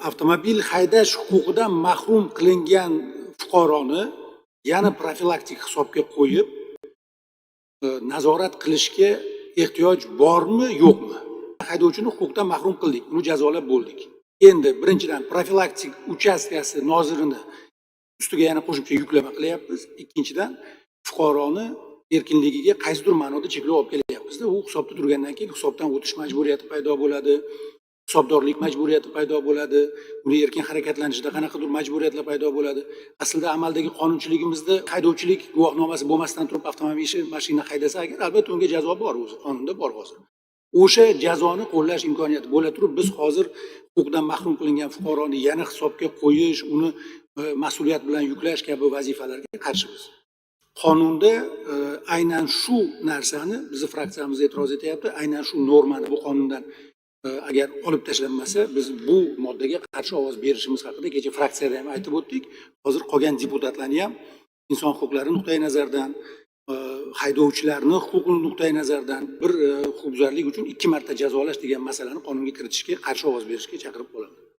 Avtomobil haydash huquqidan mahrum qilingan fuqaroni yana profilaktik hisobga qo'yib nazorat qilishga ehtiyoj bormi, yo'qmi? Haydovchini huquqdan mahrum qildik, uni jazolab bo'ldik. Endi birinchidan, profilaktik uchastkasi nozirini ustiga yana qo'shimcha yuklama qilyapmiz. Ikkinchidan, fuqaroni erkinligiga qaysidir ma'noda cheklov olib kelyapmizda. U hisobda turgandan keyin hisobdan o'tish majburiyati paydo bo'ladi, hisobdorlik majburiyati paydo bo'ladi, uni erkin harakatlanishida qanaqadir majburiyatlar paydo bo'ladi. Aslida amaldagi qonunchiligimizda haydovchilik guvohnomasi bo'lmasdan turib avtomobil, mashina haydasa agar, albatta unga jazo bor, o'zi qonunda bor hozir. O'sha jazoni qo'llash imkoniyati bo'la turib, biz hozir huquqdan mahrum qilingan fuqaroni yana hisobga qo'yish, uni mas'uliyat bilan yuklash kabi vazifalarga qarshimiz. Qonunda aynan shu narsani bizni fraksiyamiz e'tiroz etyapti. Aynan shu normani bu qonundan agar olib tashlanmasa, biz bu moddaga qarshi ovoz berishimiz haqida kecha fraksiyada ham aytib o'tdik. Hozir qolgan deputatlarni ham inson huquqlari nuqtai nazaridan, haydovchilarni huquqi nuqtai nazaridan bir huquqbuzarlik uchun ikki marta jazolash degan masalani qonunga kiritishga qarshi ovoz berishga chaqirib qolaman.